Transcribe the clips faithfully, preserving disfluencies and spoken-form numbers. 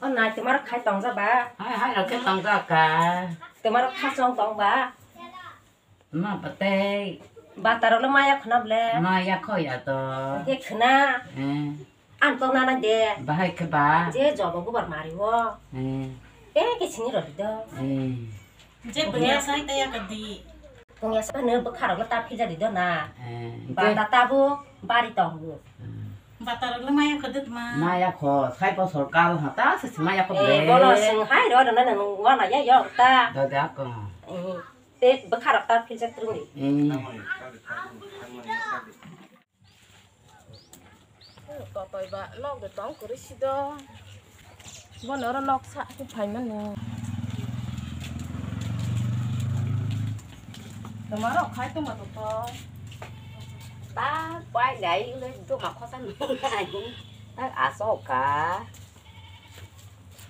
O nai, twmarok khai tongja ba? Hai, hai, rok khe tongja ka. Twmarok khachong tong ba? Ma batei. Batarok le maya khuna ble? Maya khoya to. Khe khuna? Eh. Ang tong nana de. Bahai khe ba? Je jobo gubar mari o. Eh. Te ke sini rodi do. Eh. Je bwya sai ta ya ka di. Tongya sa ne bwkharok le ta philja di do na. Eh, bata tabo bari tongo. Hmm. Batarok le maya kho de tma. Maya kho, sai bosor kal ha ta se maya kho. Eh, ble. Bono sing hai ro na nang wana ya yo ta. Da da ko. Eh, te bwkharok ta philja trung di. Eh. Totoi ba lok de tong kwrwi si do. Bono oro lok sa khe phaimani. Twmarok khai tongma totoi. Ta pai lai le duma khosa nai. Ta asok ka.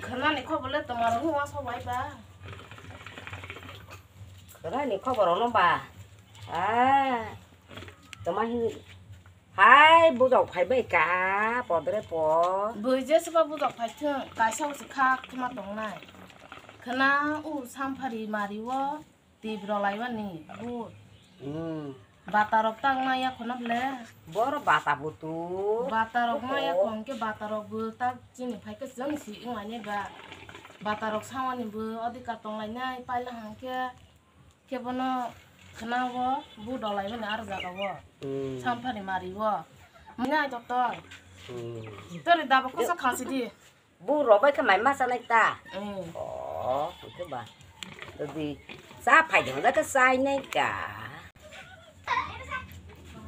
Khwnani khobor le twmarok ni uansuk bai ba. Khwnani khobor ono ba. Ah. Toma hin. Hai, bujok phai bai ka, podre po. Bui je soba bujok phai thung, kaisa usi kha khuma tongnai. Khna u samphari mari o, tibro lai mani, bu. Hmm. Bata rok tang maya khuna ble. Boro bata butu. Bata rok maya khon ke bata rok bu tak chini phai ke jang si wng lai ne ba. Bata rok sawani bu odhikar tong lai nai, paila hang ke. Khe bono khna o bu dolai mani aro jaga o. Hmm. Samphani mari o. Mwnai totoi. Hmm. Tori daba kosa khasi di. Bu robai khe mai masa nai ta. Hmm. Oh, itu ba. Jadi sa phai jang da ka sai nai ka.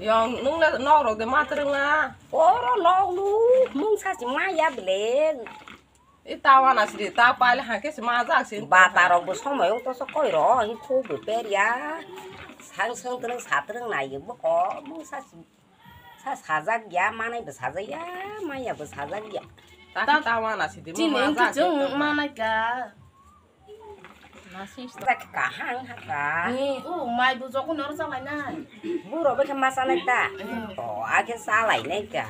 Yang nung le nok rok de ma trung a. Oro lok lu mung sa si ma ya ble. I ta wana sidi, ta paile hangke se majak se. Bata rok bo somoi wng toso koi ro, hi khu bo per ya. Sang sang twrwng sa twrwng nai bo ko, mung sa si, sa sajak ya, manai bo sajak ya, maya bo sajak ya. Ta, ta wana sidi, chini wngkhe majak se chwng to. Manai ka. Sajak kahang haka. Ni, u mai bo jogo nor jalai nai. Buro bo khe ma sanai ta. Mm. O, ake salai nai ka.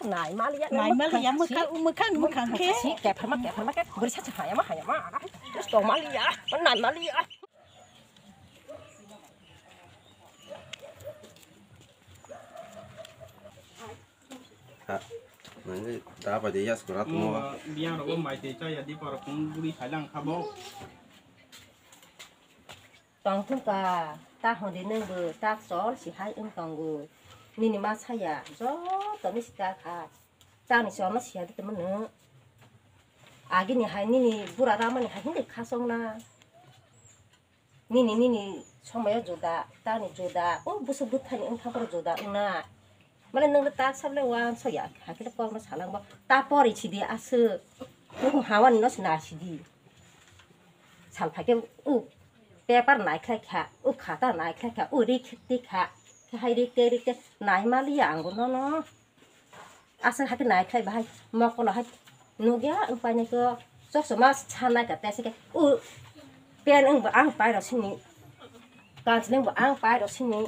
Naimaliya, naimaliya, mwkhang, mwkhang khe. Kepharma, kepharma khe, bwrwi sachi hayama, hayama, tongmaliya, naimaliya. Ha, nangni da bai de yas kora tumo. Biyang rogo mai tei chaya di paro kung buri khailang khabo. Tong thung ka, ta hwn di nwng bo, ta chol si hai wng tongo. Nini ma saya, joto ni si ta kha. Tani chol no siya di tamo nwng. Agini hai nini bura ramani hai hindi khasong na. Nini, nini somoyo juda, tani juda, o busuk bwthani wngkha borok juda wngna. Mane nwng ta sabole uansukya, hakhe kokno salang bo, ta pori sidi aswk, nwng hawani no se nai sidi. Sal phaikhe o paper nai khlai kha, o khata nai khlai kha, o rik tik kha, khe hai rik te rik te nai maliya ang bo nono. Aswk hakhe nai khlai bahai mokolo hai nukya wng painai khe chosma sanai ka tei se khe u pen wng bo ang pai rw sini kanchwlwng bo ang pai rw sini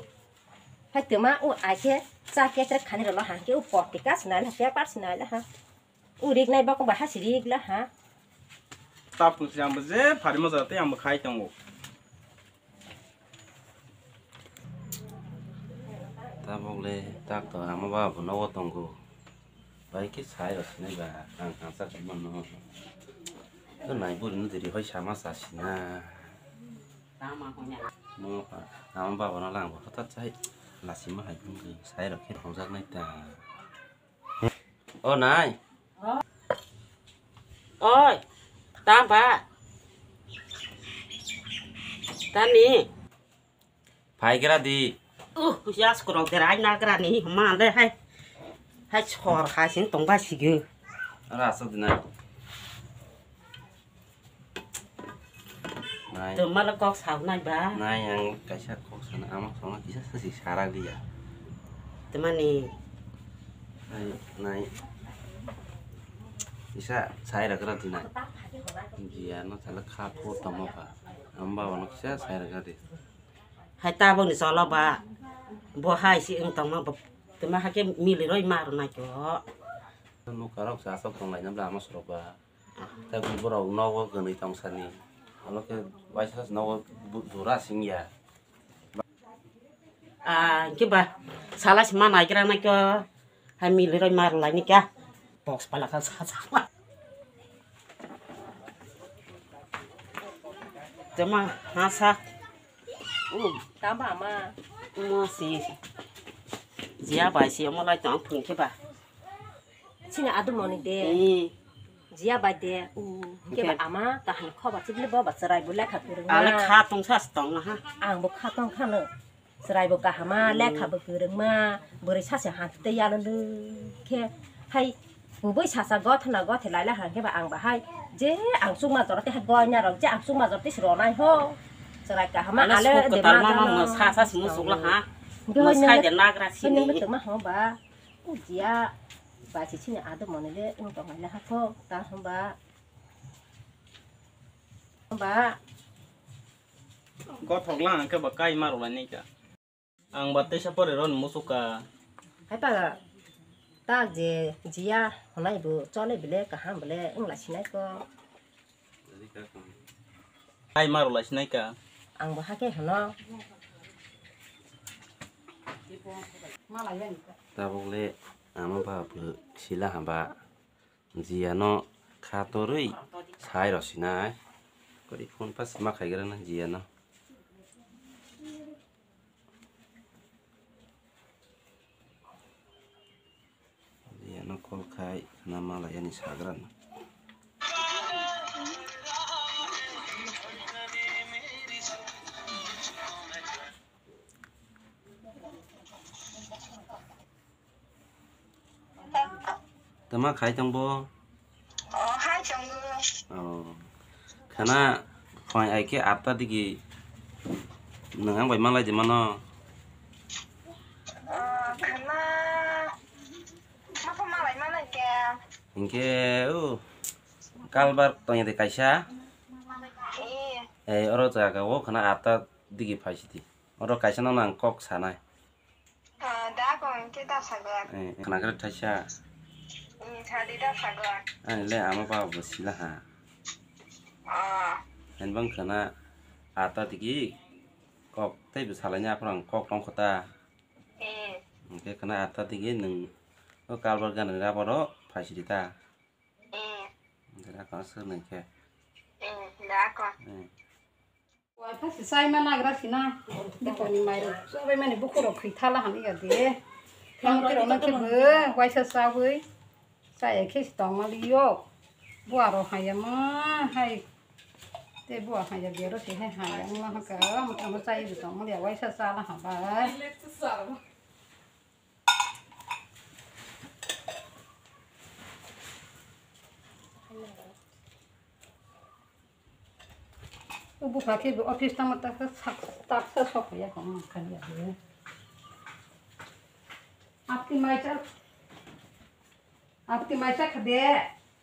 hai twma u ai khe cha ketrek khani rw lo ha hwnkhe u portika se nai la ha paper se nai la ha u rik nai bokong bai ha se rik la ha. Tapung se ang bo je phari ma jora tei ang bo khai tongo. Tabuk le tak to ama baba bo nogo tongo. Bai khe sai rw sinai ba ang thangsa khe mano. To nai buri no diri hoi sama sa sina. Mo ama baba no lang bo hota chai lasima hai bung sai rw khe thongjak nai ta. O nai. Oi, tamba. Tani. Phai gra di. Uh, yas korok derai na gra ni ma le hai. Hai sor hai sin tong ba sigi. Ara asok dinai. Nai. Twma le kok saunai ba? Nai, ang kaisa kok sana, ama songna kisa sasi sarak liya. Twmani Nai, nai. Isa sai ragra di nai. Jiya no sala kha pho tamo kha. Amba ono kisa sai ragra di. Hai tabok ni cholo ba. Bo hai si wng tongma bo. Tuma hake mili roi ma rwnai kho. Nukarok sa sok tong lai nam la ama sorok ba. Ta gubura nogo gwnwi tong sani. Alo khe waisa nogo jura sing ya. Ah, hingke ba, sala se ma naigra nai kho. Hai mili roi ma rwlai ni kha. Box pala kha sa sa. Tama ha sa. Um, tama ma. Mo si. Jia bai si mo lai tong phung khe ba. Chini adumoni de. Eh. Jia bai de. Hingke ba ama kaham khoba chibli bo ba chwrai bo lekha kwrwngma. Ale kha tong sa tong ha. Ang bo kha tong khano. Chwrai bo kahama, lekha bo kwrwngma, bwrwi sache hantwi tei yalwlw khe hai kubui sacha gothana gothe laila hangkhe ba ang bahai je ang chukma jora tei hai goina rok je ang chukma jora tei se ronai ho. Chwrai kahama ale de ma ma no sa sa simo sukla ha. Mo sai de nagra sini. Nang tongma ho ba. Ujiya ba si chini adumoni le wng tong lai ha kho ta hwn ba. Ba. Gothok lang hwnkhe ba kai ma rwlai nai kha. Ang ba teisa pore rw muchuk kha. Hai pa ta je jiya hwnai bo chole bile kaham bile wng lai sinai ko. Kai ma rwlai sinai kha. Ang bo hakhe hwno. Tabuk le ama ba bo sila hamba. Jiya no kha torwi sai rw sinai. Kori phone pa sima khaigra na jiya no. Jiya no call khai na mala yani sagra na. Tama khai tong bo? Oh, hai tongo. Oh. Khana phai ai khe atta digi nwng ang bai malai di mano? Oh, khana mapha malai malai khe. Hinkhe o kalbar tongya de kaisa. Eh. Eh, oro jaga o khana atta digi phai sidi. Oro kaisa no nang kok sanai. Ah, da ko hwnkhe da sagon. Eh, khna khe thaisa. Eh, sadi da sagon. Ani le ama baba bo sila ha. Ah. Ani bang khna atta digi kok tei bo salai ni aphuru ang kok tong kho ta. Eh. Hwnkhe khna atta digi nwng o kalbar gana ni rubber o phai sidi ta. Eh. Hwnkhe da khna sir nai khe. Eh, da ko. Eh. Waisa se chai ma nagra sina. Deponi mairok chabai mani bukhurok khwi thala hwn ya de. Tamo tei rok nang khe bo waisa chawi. Chaya khe se tong mali yo. Bua rok haya ma hai. Tei bua haya bero se hai haya ma ha ka. Amo tamo chai bo tong mali ya waisa chala ha bai. O bupha khe bo office tangma taksa sak-, taksa sok ya kho, man khan ya bo. Apni mai cha, apni mai cha kha de.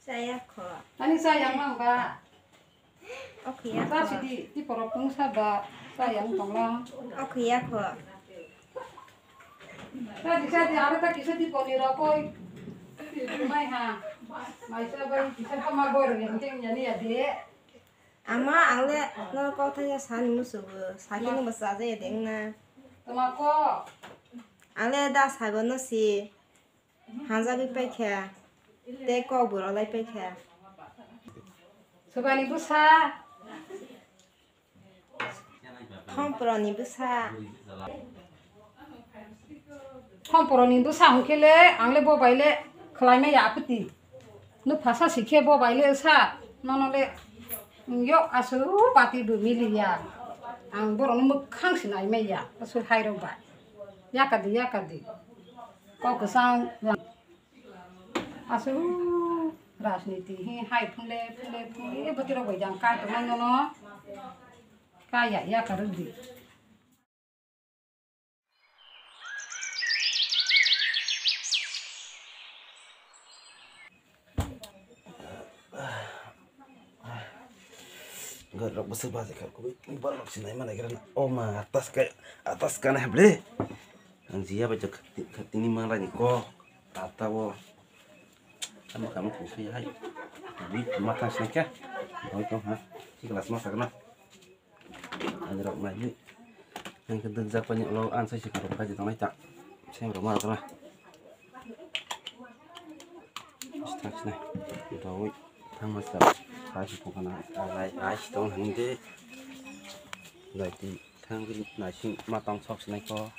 Chaya kho. Ani cha yang mang ba. Okhiya kho. Ta sidi, ti porok tong sa ba, cha yang tong la. Okhiya kho. Sadi, sadi, aro ta kisa di poni rokoi. Mai ha. Mai sa bai kisa ta ma bor yang teng yani ya de. Ama ang le no kok thaya sani musugo. Sakini bo chaja ya deng na. Toma ko. Ang le da sago no si. Hanjagwi paikha. Tei kok bo rwlai paikha. Subani bwsa. Khomporoni bwsa. Khomporoni bwsa hwnkhe le, ang le bo bai le khlai maya aphuti. Nuk phasa si khe bo bai le sa, nono le yok aswk pati bo miliya. Ang borokno mwkhang si nai maya, aswk hai rok bai. Yakadi, yakadi. Kok kwchang. Aswk rajniti hi hai phunle, phunle, phunle, bwtwi rok bai jang kai tongmani no. Kai ya, ya karwi di. Gari rok bwswk bajai kha, kubui borok rok sinai manai gra na. O ma, atas ka, atas ka na heble. Ang jiya bai jak tini manglai ni kok. Ata o. Ama kamu kusi hai. Kubui matang sinai kha. Boi tong ha. Si kelas ma sakna. Ani rok nai ni. Ang ke duk jak pani ulo ang sai si karom kaji tong nai ta. Sem rok ma rok na. Thang sinai. Doi. Thang ma sa. Hai si kok na. Ai, ai si tong hang de. Dai ti. Thang gri nai sing ma tong sok sinai ko.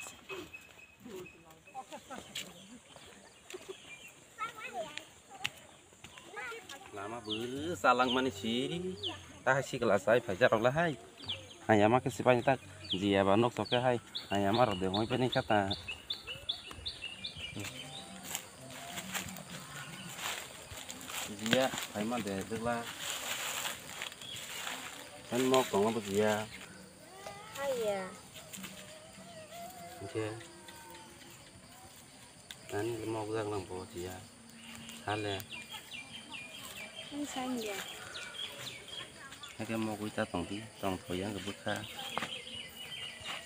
Lama bwrwi chalangmani si, ta hai sikla chai phaijak rok le hai. Hai ama khe sipai tak jiya ba nok sok khe hai. Hai ama rok de hoi pani kha ta. Jiya phaima de dwgla. Kan mok tongo bo jiya. Haiya. Oke. Nani le mokjak lang bo jiya. Sale. Ang sanya. Hake mogwi ta tong di, tong thoi yang bwkha.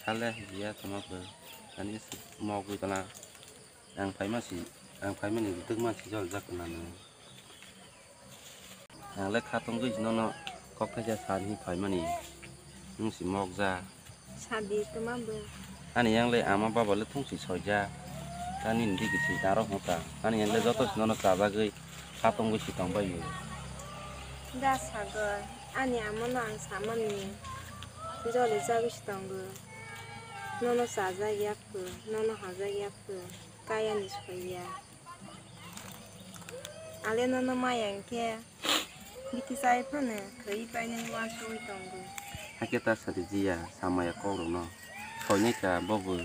Sale jiya toma bw. Nani mogwi tala. Ang phaima si, ang phaima ni dwkma si jol jak nani. Ang le kha tongwi nono kok thaisa sani phaimani. Nwng si mokja. Sadi tuma bo. Ani yang le ama baba le thung si soija. Tani ni digi si aro hota. Ani yang le joto si nono chajagwi kha tongwi si tong bai. Da sago. Ani ama no ang samani. Jole jagwi si tongo. Nono chajak yak po. Nono hajak yak po. Kaya ni soiya. Ale nono maya hwnkhe biti chai phano khwi painani uansugwi tongo. Hakhe ta sadi jiya samaya kokrokno soinai kha bobo.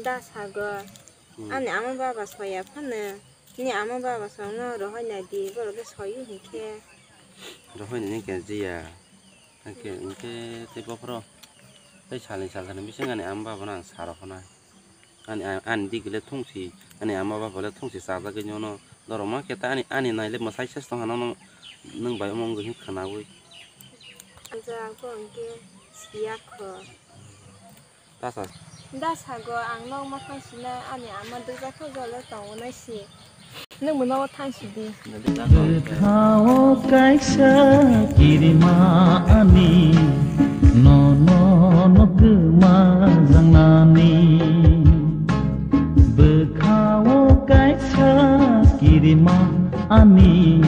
Da sago. Hmm. Ani ama baba soya phano, ni ama baba songno rohoi nai di, borok khe soiwi hinkhe. Rohoi nai khe jiya. Hake, hingke tei bophoro tei salni salthani bising ani ama baba no ang sa rw phano. Ani, ani digi le thung si, ani ama baba le thung si chajagwi nono. Norok ma khe ta ani, ani nai le mwsai ses tong hano nwng bai omo wngwi hin khwnawi. Jago hingke siya kho. Tasa. Da sago ang nok ma thang sinai ani ama dujak khe jole tongo nai si. Nwng bo nogo thang si di. Bwkhao kaisa kirima ani, nono no kwma jangnani. Bwkhao kaisa kirima ani,